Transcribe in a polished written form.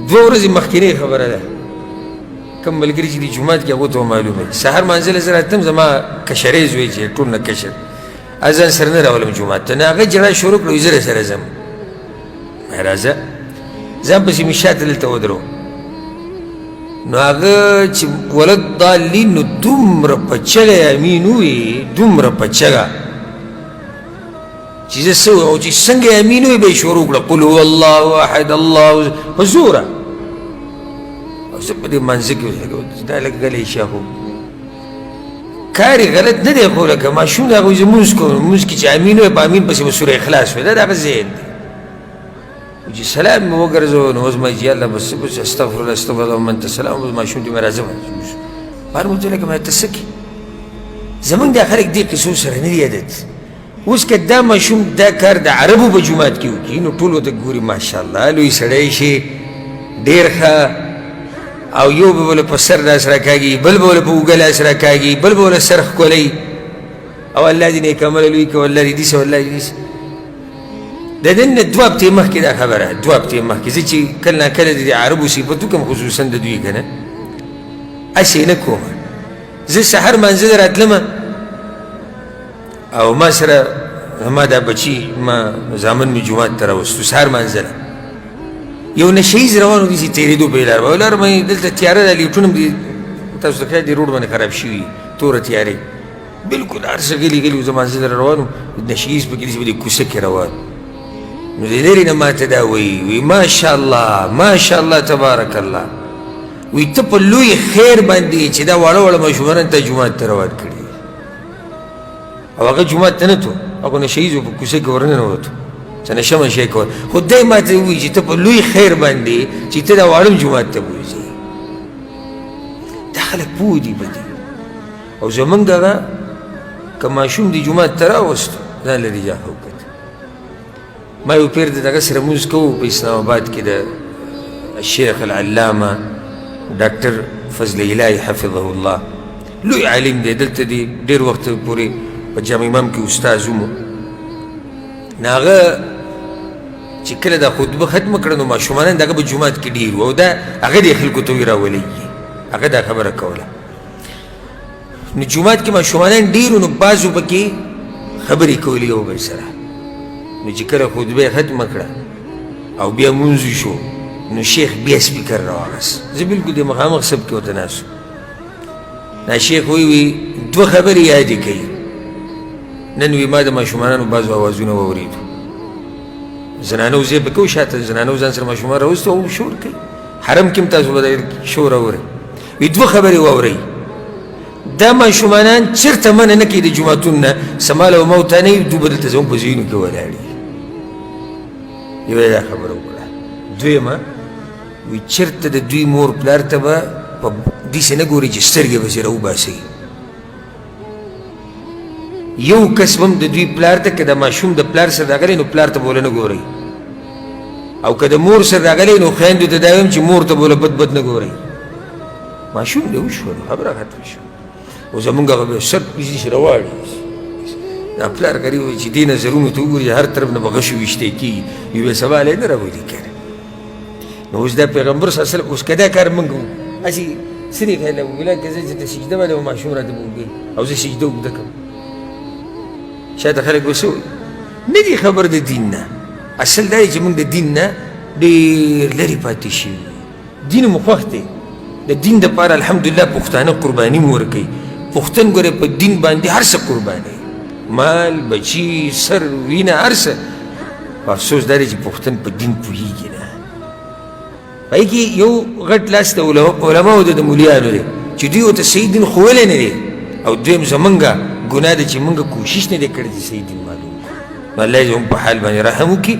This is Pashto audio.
دوه ورځې مخکینۍ خبره ده، کوم ملګري چې د جومات کې هغو ته معلومه وي. سهار مانځه له زه راتلم، زما کشری زوی چې ټول نه کشر ځان سره نه راولم جومات ته، نو هغه ژړا شروع کړه، وایي زه درسره ځم. راځه، ځان پسې مې شاته دلته ودرو. نو هغه چې ولد ضالین، نو دومره په چغه یې امین وویې، دومره په چغه چې زه څه وایم، او چې څنګه یې امین وویې، بیا یې شروع کړه قل هو الله احد الله په زوره. او زه په دې منځ کې دا لږ غلی شه، خو کار یې غلط نه دی، خو لکه ماشوم دی، هغه زه لمونځ کوم، لمونځ کې چې امین وایي، په امین پسې به سوره اخلاص وایي، دا د هغه ذهن دی. چې سلام مې وګرځوه، نو اوس ما چې یاله بس بس استغفر الله استغفر الله من ته سلام، اوس ماشوم ته مې راځم بهر مې ورته لکه ما ته څه کوې. زمونږ دا خلک دې قصو سره نه دي عادت. اوس که دا ماشوم دا کار د عربو په جومات کې وکړي، نو ټول ورته ګوري ماشاءالله لوی سړی شي، ډېر ښه، او یو به له په سر لاس راکاږي، بل به له په اوږه لاس راکاږي، بل به له سر ښکلوي، او الله دې نیک عمله لوی کړي، الله دې داسې او الله دې داسې. د نن نه دوه هفتې مخکې دا خبره، دوه هفتې مخکې زه چې کله ناکله د عربو صفت وکړم، خصوصا د دوی که نه، هسې نه کوم. زه سهار مانځه ته راتلم، او ما سره ما دا بچي ما زامن مې جومات ته راوستو. سهار مانځه له یو نشه ییز روان و، داسې تېرېدو په لار به لار باندې دلته تیاره ده، لیټونه هم دي، تاسو ته خیال دي روډ باندې خراب شوي، توره تیارې، بالکل هر څه غلي غلي وو. زه مانځه ته روان وم، نشه ییز پکې داسې په دې کوڅه کې روان، نو د لرې نه ما ته دا وایي، وایي ماشاءالله ماشاءالله تبارک الله، وایي ته په لوی خیر باندې چې دا واړه واړه ماشومان ته جومات ته روان کړي. او هغه جومات ته نه تلو، هغه نشه ییزو په کوڅه کې ورننوتو، څه نشه مشه یې کوله. خو دی ما ته ووایي چې ته په لوی خیر باندې چې ته دا واړه جومات ته بوځې. دا خلک پوه دي په دې. او زمونږ هغه که ماشوم د جومات ته راوستو، ځان له دې جاخه وکتل. ما یو پیر د دغه سره لمونځ کوو په اسلام آباد کې، د الشیخ العلامه ډاکټر فضل الهي حفظه الله، لوی عالم دی، دلته دی ډېر وخت پورې په جامع امام کې استاد ومو. نو هغه چې کله دا خطبه ختمه کړه، نو ماشومانان دغه په جومات کې ډېر وو، او دا هغه دې خلکو ته ویې راولېږي، هغه دا خبره کوله. نو جومات کې ماشومانان ډېر وو، نو بعضو پکې خبرې کولې یو بل سره. نو چې کله خطبه یې ختمه کړه او بیا مونځ شو، نو شیخ بیا سپیکر راواخیست، زه بالکل د مخامخ صف کې ورته ناست. دا شیخ وایي، وي دوه خبرې یادې کوي نن، وي ما د ماشومانانو بعضو اوازونه واورېدو، زنانو ځای پکې و، شاته زنانو ځان سره ماشومان راوستو او شور کوي، حرم کې هم تاسو به شور اورئ. وي دوه خبرې واورئ، دا ماشومانان چېرته منع نه کوي د جوماتونو نه، سماله او موته نه وي، دوی به دلته زموږ په ځایونو کې ولاړ وي. یوه یې دا خبره وکړه. دویمه وي چېرته د دوی مور پلار ته به په داسې نه ګوري چې سترګې به سره وباسي. یو کس به هم د دوی پلار ته که د ماشوم د پلار سره راغلی، نو پلار ته به وله نه ګورئ، او که د مور سره راغلی، نو خویندو ته دا وایم چې مور ته به وله بد بد نه ګورئ. ماشوم دی وشو، نو خبره ختمه شوه. او زمونږ هغه بیا سر پېزي سره واړي، دا پلار غریب چې دې نظرونو ته وګوري، هر طرف نه به غشو ویشتی کېږي، نو بیا سبا له نه راولي که نه. نو اوس دا پیغمبر صلی الله علیه وسلم، اوس که دا کار موږ وکړو، هسې څه دې خیال وګوره، که زه چې ته سجده باندې ماشوم راته وګوري او زه سجده اوږده کړم، شاته خلک به څه وایي؟ نه دي خبر د دین نه. اصل دا دی چې موږ د دین نه ډېر لرې پاتې شوي، دین مو خوښ دی، د دین دپاره الحمدلله پښتانه قرباني مو ورکوي. پښتون ګوره په دین باندې هر څه قربانوي، مال، بچي، سر، وینه، هر څه. خو افسوس دا دی چې پښتون په دین پوهېږي نه. په هغې کې یو غټ لاس د علماو د مولیانو دی چې دوی ورته صحیح دین ښوولی نه دی، او دویم زمونږ ګناه ده چې مونږ کوشش نه دی کړی چې صحیح دین معلوم کړو. نو الله دې زموږ په حال باندې رحم وکړي.